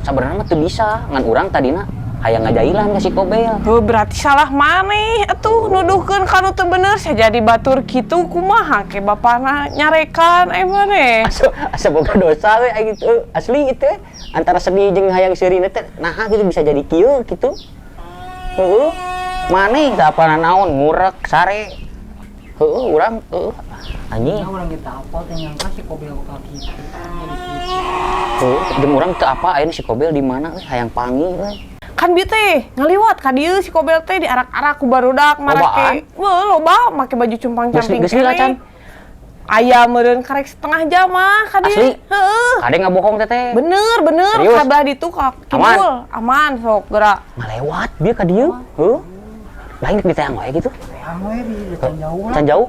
Sabenerna mah teu bisa, ngan urang tadina hayang ngajailan ka si Kobel. Heuh, berarti salah maneh atuh nuduhkeun ka nu teu bener sia jadi batur kitu kumaha ke bapana nyarekan eh maneh. Asa, asa boga dosa we aing gitu. Asli itu antara sedih jeung hayang seurina teh naha gitu bisa jadi kieu gitu. Heeh. Maneh teh apa naon ngurek sare. Heeh, urang heueuh anjing. Ya urang kita apa teh nyangka si Kobel bakal kitu jadi kitu. Heueuh, jeung urang teu apa ayeuna si Kobel di mana euy hayang panggih euy. Kan bieu teh ngaliwat ka dieu si Kobel teh diarak-arak ku barudak Lobaan? marake. Weuh, loba make baju cumpang-camping Geus lila, keneh. Can? Aya meureun karek setengah jam mah ka dieu. Asli? Heeh. Kade ngabohong teteh. Bener, bener. Serius? Kabelah ditu ka Aman? kidul. Aman sok gerak. Ngalewat dia ka dieu. Heuh. Lain diteang wae gitu. Teang we di can jauh lah. Can jauh.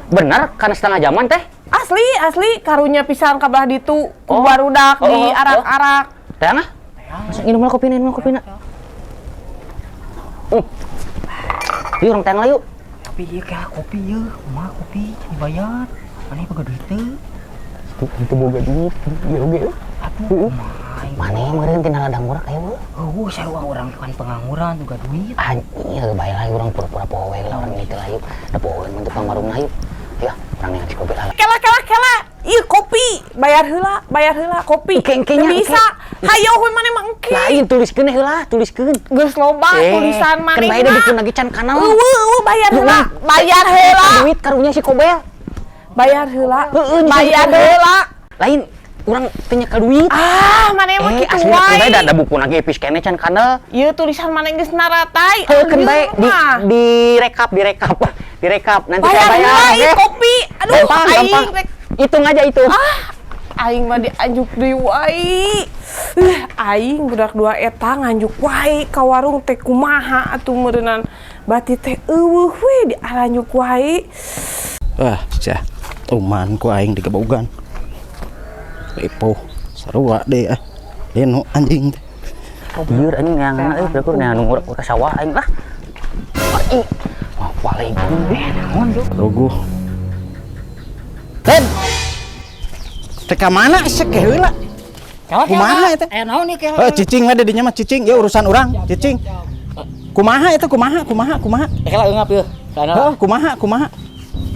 Bener karena setengah jaman teh. Asli, asli karunya pisan kabelah ditu ku Oh. barudak Oh, oh, oh. diarak-arak. Teang ah. Masuk minum lah kopina, minum lah kopina. Yuk urang teang lah yuk. Tapi ieu kayak kopi ieu, kumaha kopi can dibayar. Maneh boga duit teu? Itu boga duit, ieu oge. Atuh kumaha aing. Maneh meureun tina ladang murah aya we. Heueuh sarua urang kan pengangguran juga duit. Anjing, bae lah urang pura-pura poho we lah urang itu lah yuk. Da poho we mah tukang warung lah yuk. Ya, urang yang kopi lah. Kela kela kela. Ih kopi, bayar heula kopi. Engke, engke nya, Teu bisa. Hayo we maneh mah engke. Lain tuliskeun heula, tuliskeun. Geus loba tulisan Kan bae manehna. da dukun lagi can kanal. Eueuh, eueuh bayar heula, bayar heula. Duit karunya si Kobel. Bayar heula. Heeh, di Bayar si Kobel. heula. Lain urang teu nyekel duit. Ah, maneh mah kitu asli kan bae wae. da buku lagi epis keneh can kanal. Ieu tulisan maneh geus naratai. Heuh kan bae di Mah. direkap, direkap. Direkap nanti Bayar saya bayar. heula Oke? ieu kopi. Aduh, Gampang, aing gampang. rek Hitung aja itu. Ah, aing mah dianjuk deui wae. Aing budak dua eta nganjuk wae ka warung teh kumaha atuh meureunan bati teh euweuh we diaranjuk wae. Wah, cah. Tuman ku aing digebogan. Ripuh, sarua deh ah. Deno anjing. Lieur anjing neangan euy, berkur neangan ngurek ka sawah aing lah. Aing. Wah, paling naon tuh. Ruguh. Den. Teka mana sek heula? Kumaha eta? Aya naon ieu ke? Eh, cicing we dinya mah cicing, ya urusan urang, cicing. Kumaha eta kumaha kumaha kumaha? Eh lah eungap yeuh. Kana. Heuh, kumaha kumaha?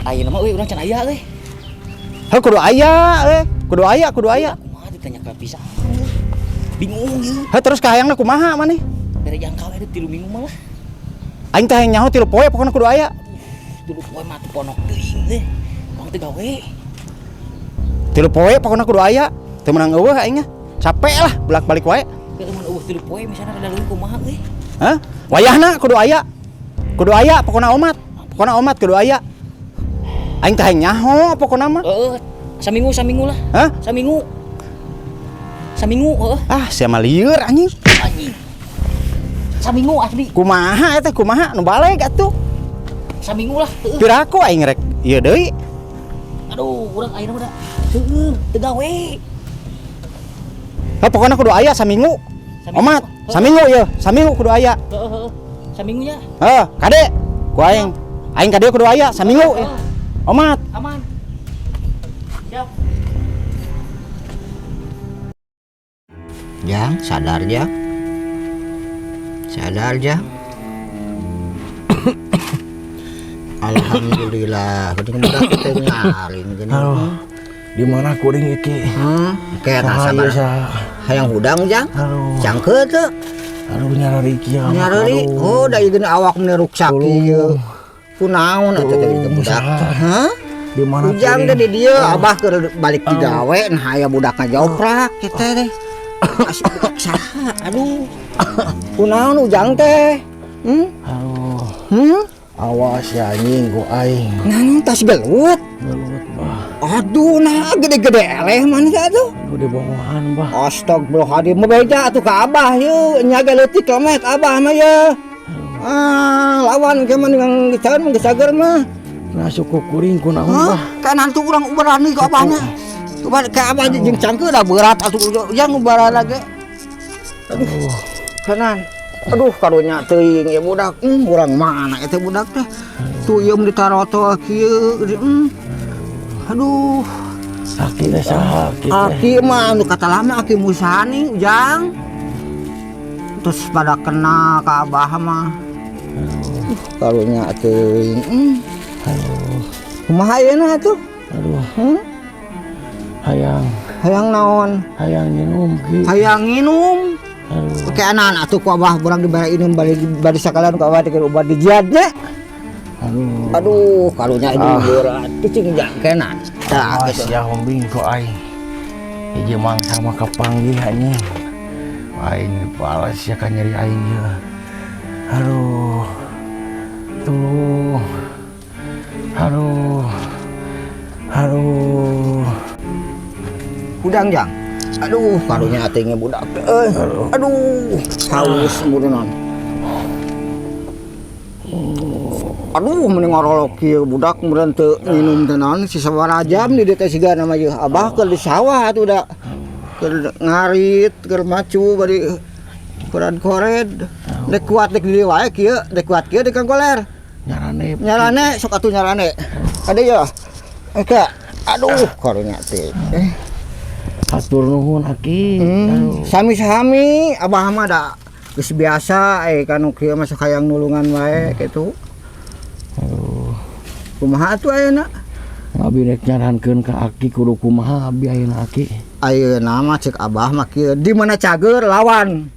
Ayeuna mah euy urang can aya euy. Heuh kudu aya euy, kudu aya, kudu aya. Kumaha ditanya ka pisan. Bingung ieu. Heuh terus kahayangna kumaha maneh? Bere jangka we 3 minggu mah lah. Aing teh hayang nyaho 3 poe pokona kudu aya. 3 poe mah teu ponok teuing teh. Urang teu gawe. 3 poe pokona kudu aya. Teu meunang eueuh aing nya. Capek lah bolak-balik wae. Heuh mun eueuh 3 poe misalna kada leuwih kumaha euy. Hah? Wayahna kudu aya. Kudu aya pokona omat. Pokona omat kudu aya. Aing teh hayang nyaho pokona mah. Heeh, saminggu saminggu lah. Hah? Saminggu. Saminggu heeh. Ah, sia mah lieur anjing. Anjing. Saminggu asli. Kumaha eta kumaha nu baleg atuh. Saminggu lah heueuh. Piraku aing rek ieu deui. Aduh, urang ayeuna mah da heueuh teu gawe. Heuh pokona kudu aya saminggu. Omat, saminggu ieu, saminggu kudu aya. Heeh heeh. Saminggunya. Heuh, kade. Ku aing. Aing kade kudu aya saminggu. Omat. Aman. Siap. Jang, sadar Jang. Sadar Jang. Alhamdulillah, geuning budak teh ngaling geuning. Aduh. Di mana kuring iki? Kayak Saha rasa ieu saha? Hayang hudang Jang. Aduh. Cangkeut teu. Aduh nyarari kieu. Nyarari. Oh, da ieu geuning awak meni ruksak ieu. Kunaon atuh teh ieu budak? Hah? Di mana Ujang teh di dieu abah keur balik ti gawe nah aya budak ngajoprak kitu teh. Asik budak saha? Aduh. Kunaon Ujang teh? Hmm? Aduh. Hmm? Awas ya anjing ku aing. Nah, tas gelut. Gelut, bah. Aduh, nah gede-gede eleh mana teh atuh? Aduh dibohongan, bah. Astagfirullahaladzim, mau beja atuh ka abah yeuh, nya ge leutik lemet abah mah yeuh. Ah, lawan ke mah dengan geus mah geus cager mah. Nah, suku kuring kunaon, bah. Kan hantu urang berani ka abahnya. Coba ka abah jeung cangkeul da berat atuh ujang ubaran lagi. Aduh. Kanan. Aduh, karunya teuing ieu budak. Urang mana eta budak teh? Tuh ieu mun ditaroto kieu. Aduh. Aki teh saha aki teh? Aki mah anu kata lama aki Musani Ujang. Terus pada kena ka abah mah. Karunya teuing. Aduh. Kumaha ayeuna atuh? Aduh. Hayang. Hayang naon? Hayang nginum ki. Hayang nginum. Aduh. Oke anak atuh ku abah urang dibere inum bari sakalan ku abah dikeun obat dijiad nya. Aduh. Aduh, karunya ini berat. Cicing jangkenan. Tah, Awas gitu. ya hombing ku aing. Hiji mangsa mah kapanggih anjing. Aing dibalas ya kan nyeri aing ieu. Aduh. Tuh. Aduh. Aduh. Hudang jang. Aduh, karunya atingnya budak. Aduh, haus murunan. Aduh, mending ngorolok kieu budak meureun teu minum teh naon si sabaraha jam di dieu teh siga nama ieu. Abah keur di sawah atuh da. Keur ngarit, keur macu bari koran-kored. Dek kuat dek di dieu wae kieu, dek kuat kieu dek goler. Nyarane. Nyarane sok atuh nyarane. Ade ya. Eka. Aduh, karunya teh. Hatur nuhun aki. Sami-sami abah mah da geus biasa kanu kieu mah sok hayang nulungan wae kitu. Aduh. Kumaha atuh ayeuna? Abi rek nyarankeun ka aki kudu kumaha abi ayeuna aki? Ayeuna mah cek abah mah kieu, di mana cager lawan.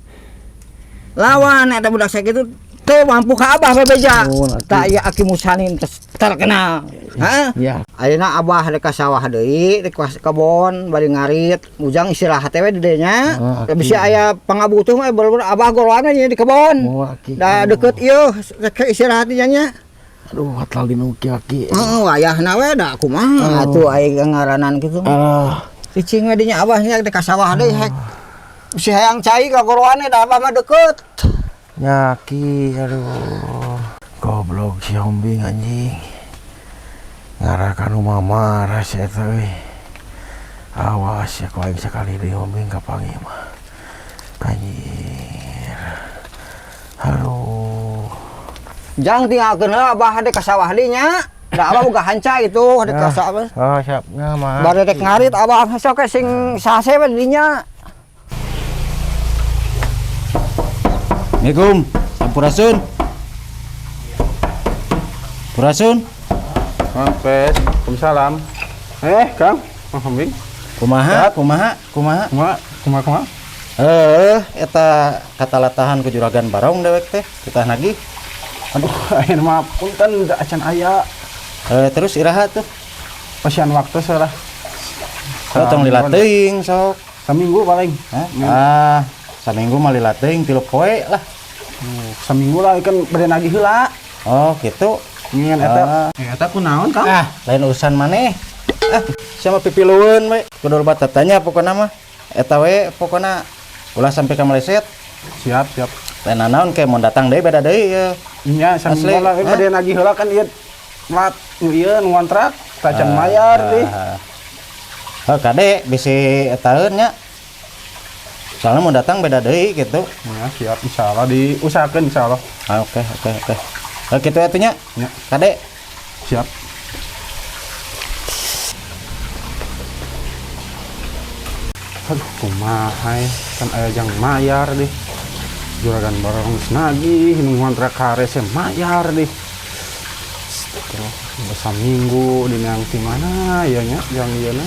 Lawan eta budak sakitu teu mampu ka abah bebeja. Tah ieu Aki Musanin terkenal. Hah? Ya. Ayeuna abah rek ka sawah deui, rek ka kebon bari ngarit, ujang istirahat we di dieu nya. Oh, aki. Bisi aya pangabutuh mah bener-bener abah goroana nya di kebon. Oh, aki. Da deket ieu rek istirahat nya nya. Aduh, hatal dinu ki-aki. Heeh, wayahna we da kumaha atuh ai ngaranan kitu. Alah. Cicing we dinya abah nya di ka sawah deui hek. Si hayang cai ka goroane da abah mah deket. Nya Ki, aduh. Goblok si Hombing anjing. Ngarah ka nu mamarah si eta euy. Awas ya ku aing sakali deui Hombing kapanggih mah. Anjir. Aduh. Jang tinggalkeun heula abah de ka sawah deui nya. Da abah boga hanca gitu de ka sawah. Oh, siap nya mah. Bade rek ngarit abah sok sing sase we di dinya. Assalamualaikum. Sampurasun. Sampurasun. Mampes. Waalaikumsalam. Kang, Mang Hombing. Kumaha? Kumaha? Kumaha? Kumaha? Kumaha kumaha? Eta katalatahan ku juragan barong dewek teh, kita nagih. Aduh, ayeuna mah punten da acan aya. Terus iraha tuh? Pasian waktu salah. Oh, tong lila teuing sok. Saminggu paling. Hah? Ah, saminggu mah lila teuing 3 poe lah. Saminggu lah kan bade nagih heula. Oh, gitu. Ngan eta. Eta kunaon, Kang? Ah, lain urusan maneh. Ah, sama pipilueun we. Kudu loba tatanya pokona mah. Eta we pokona ulah sampai ka meleset. Siap, siap. Lain naon ke mun datang deui beda deui ya. Nya saminggu lah bade nagih heula kan ieu mat ieu nu ngontrak tacan mayar deh. Heuh kade bisi etaeun nya. Soalnya mau datang beda deui gitu. Ya, siap insyaallah diusahakeun insyaallah. Ah, oke oke oke. Heuh kitu atuh nya. Kade. Siap. Aduh, kumaha kan aya jang mayar deh. Juragan barong geus nagih, nu ngontrak harese mayar deh. Terus saminggu dinang ti mana ya nya jang ieu na.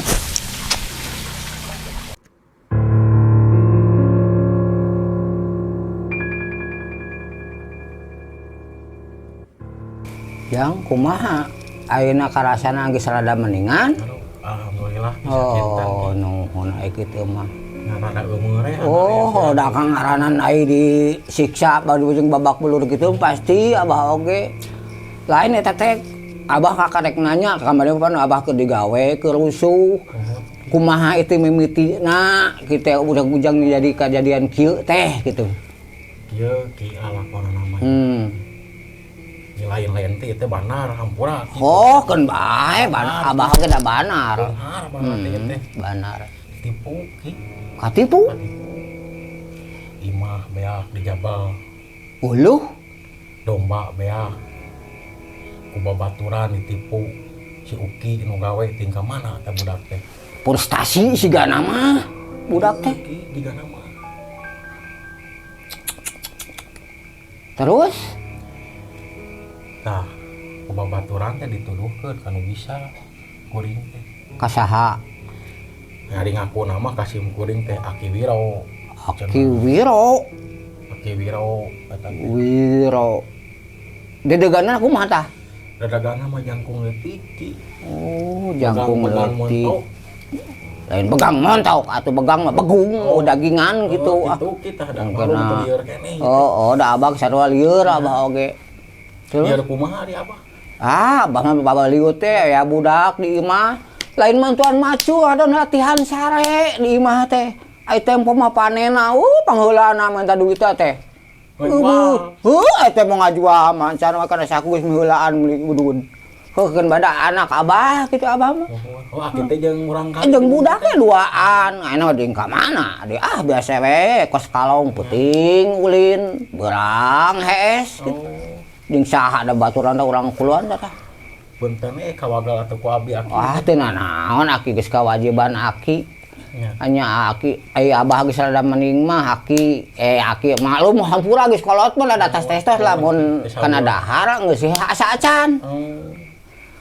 Jang kumaha ayeuna karasana geus rada mendingan? Alhamdulillah bisa. Oh, nuhun ai kitu mah. Rada eumeur. Oh, da kang ngaranan ai disiksa badu jeung babak belur gitu pasti abah oge. Lain eta teh abah kakarek nanya kamari pan abah keur digawe keur rusuh. Kumaha itu mimitina kita udah ujang jadi kejadian kieu teh gitu. Kieu ki alakonana mah. Lain-lain teh itu banar hampura. Oh, keun bae banar abah oge da banar. Banar banar teh. Banar. Tipu ki. Katipu? Imah beak di jabal. Uluh. Domba beak. Ku babaturan ditipu si Uki nu gawe ting ka mana teh budak teh. Frustasi sigana mah budak teh. Ki digana mah. Terus tah ku babaturan teh dituduhkeun kanu bisa kuring teh. Ka saha? Ngari ngaku nama kasim kuring teh Aki Wiro. Aki Wiro. Aki Wiro eta teh. Wiro. Dedegana kumaha tah? Dedegana mah jangkung leutik ki. Oh, jangkung leutik. Lain begang montok atuh begang mah begung, oh, dagingan gitu. Oh, kitu kita da malum teu lieur keneh. Oh, oh, da abah sarua lieur abah oge. Lieur kumaha di abah? Ah, abah mah babah lieur teh ya budak di imah. Lain mantuan macu ada latihan sare di imah teh. Ai tempo mah panena, pangheulana menta duit teh. Heuh, ai teh mau ngajual mah can mah kana saku geus miheulaan meuli udun. Heukeun bada anak abah kitu abah mah. Oh, aki teh jeung urang kali. Jeung budaknya duaan. Ayeuna jeung ka mana? Di ah biasa we kos kalong peuting ulin, beurang hees gitu. Jeung saha da baturan da urang kuluan tah. Punten kawagal atuh ku abi aki. Wah, teu nanaon aki geus kawajiban aki. Hanya aki ai abah geus rada mending mah aki aki maklum hampura geus kolot mah da atas testos lah mun kana dahar geus asa acan.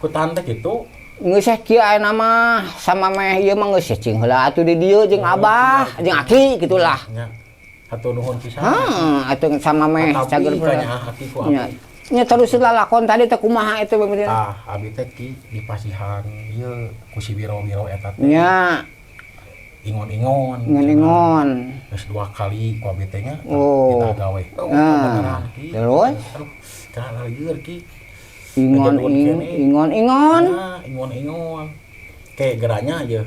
Ku tahan teh kitu. Geus kieu ayeuna mah sama meh ieu mah geus cing heula atuh di dieu jeung abah jeung aki gitulah. Nya. Hatur nuhun pisan. Heeh, atuh sama meh cager aki ku abi. Nya terus lalakon tadi teh kumaha itu bener. Tah, abi teh ki dipasihan ieu ku si Wiro-wiro eta teh. Nya. Ingon-ingon. Ingon-ingon. Geus 2 kali ku abi teh nya. Oh. Kita gawe. Nah, terus aduh, kana lieur ki. Ingon Kejadian ing, keneh. ingon ingon. Nah, ingon-ingon. Kayak geranya aja.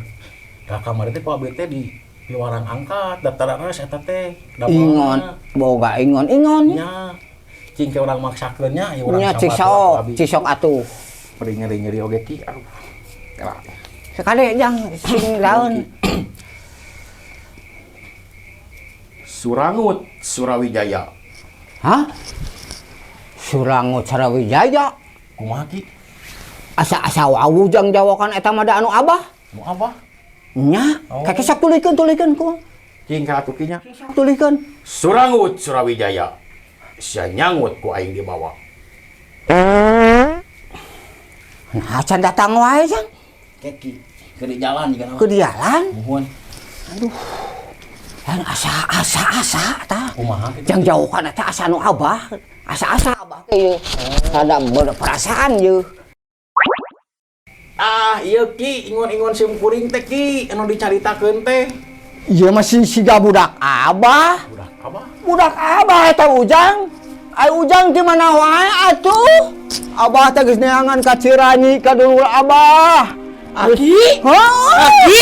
Ka kamari teh ku abi teh di piwarang angkat daftar res eta teh. Ingon boga ingon ingon. Nya. Cing ke urang maksakeun nya, ya urang Nya sambat cisok, ku abi. cisok atuh. Beri nyeri-nyeri oge, Ki. Aduh. Elah. Sekali jang sing laun. Surangut Surawijaya. Hah? Surangut Surawijaya. Kumaha, Ki? Asa-asa wawuh jang jawakan eta mah da anu abah. Nu abah? Nya, Oh. kaki sok tulikeun tulikeun ku. Cing ka atuh Ki nya. Sok tulikeun. Surangut Surawijaya. Sia nyangut ku aing dibawa. Nah, can datang wae jang. Keki ke di jalan juga. Ke di jalan. Muhun. Aduh. Yang asa asa asa tah. Kumaha kitu? Jang jauhan eta asa nu abah. Asa-asa abah teh ieu. Ada berperasaan ieu. Ah, iya Ki, ingon-ingon sim kuring teh Ki, anu dicaritakeun teh. Ieu mah si siga budak abah. Budak abah. Budak abah eta Ujang. Ai Ujang di mana wae atuh? Abah teh geus neangan ka Ciranyi ka dulur abah. Aki? Hah? Aki?